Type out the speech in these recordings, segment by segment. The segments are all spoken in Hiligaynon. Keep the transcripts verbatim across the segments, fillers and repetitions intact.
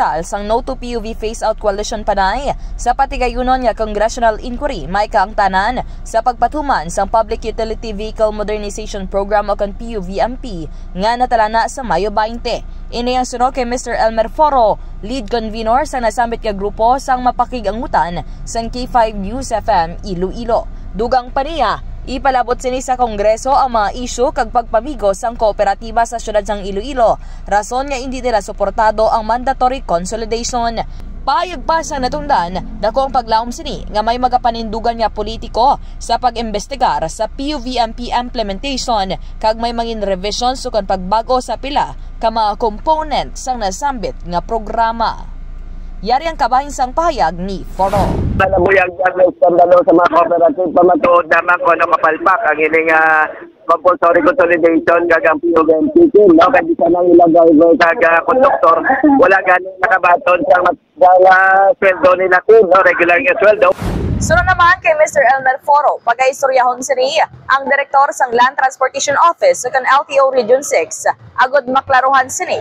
Tal sang No to P U V Phase Out Coalition, Panay, sa patigayunon nga congressional inquiry may kaangtanan sa pagpatuman sang Public Utility Vehicle Modernization Program o kon P U V M P nga natalana sa Mayo twenty. Ini ang suno kay Mister Elmer Foro, lead convenor sang nasambit nga grupo sang mapakig-angutan sang K five News F M Iloilo. Dugang pa niya, ipalabot sini sa Kongreso ang mga isyu kag pagpamigo sang kooperatiba sa siyudad sang Iloilo, rason nga indi nila suportado ang mandatory consolidation. Pahayag pa sang natungdan, dako ang paglaom sini nga may magapanindugan nga politiko sa pag-imbestigar sa P U V M P implementation kag may mangin revision sukon pagbag-o sa pila ka mga component sang nasambit nga programa. Yari ang kabahin sang pahayag ni Foro. Nabuyag ang eskandalo sa mga cooperative, pamatuod lamang kung ano kapalpak ang ining, ah, compulsory consolidation kag ang P U V M P team, no? Kay bisan ang ilang driver kag, ah, konduktor, wala gani nakabaton sa mat-, sa, ah, sweldo nila, team, no? Regular nga sweldo. Sunod naman kay Mister Elmer Foro, pagaistoryahon sini ang direktor sang Land Transportation Office ug ang L T O Region six, agod maklaruhan sini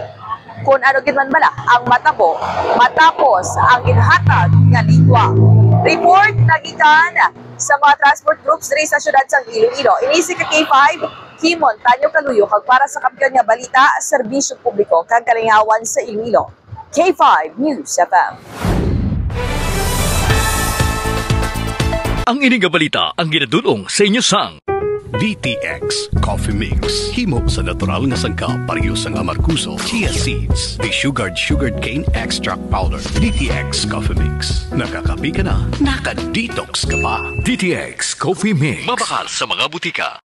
kung ano gid man bala ang matabo matapos ang ginhatag nga ligwa. Report nagikan sa mga transport groups diri sa siyudad sang Iloilo. Ini si ka K five, Kimon Tanyo Kaluyo, kag para sa Kampiyon nga Balita, Serbisyo Publiko kag Kalingawan sa Iloilo, K five News F M. Ang ini nga balita ang ginadul-ong sa inyo sang D T X Coffee Mix. Himo sa natural nga sangkap, pareho sang amargoso, chia seeds, desugared sugarcane extract powder. D T X Coffee Mix. Nakakape ka na, naka-detox ka pa. D T X Coffee Mix. Mabakal sa mga butika.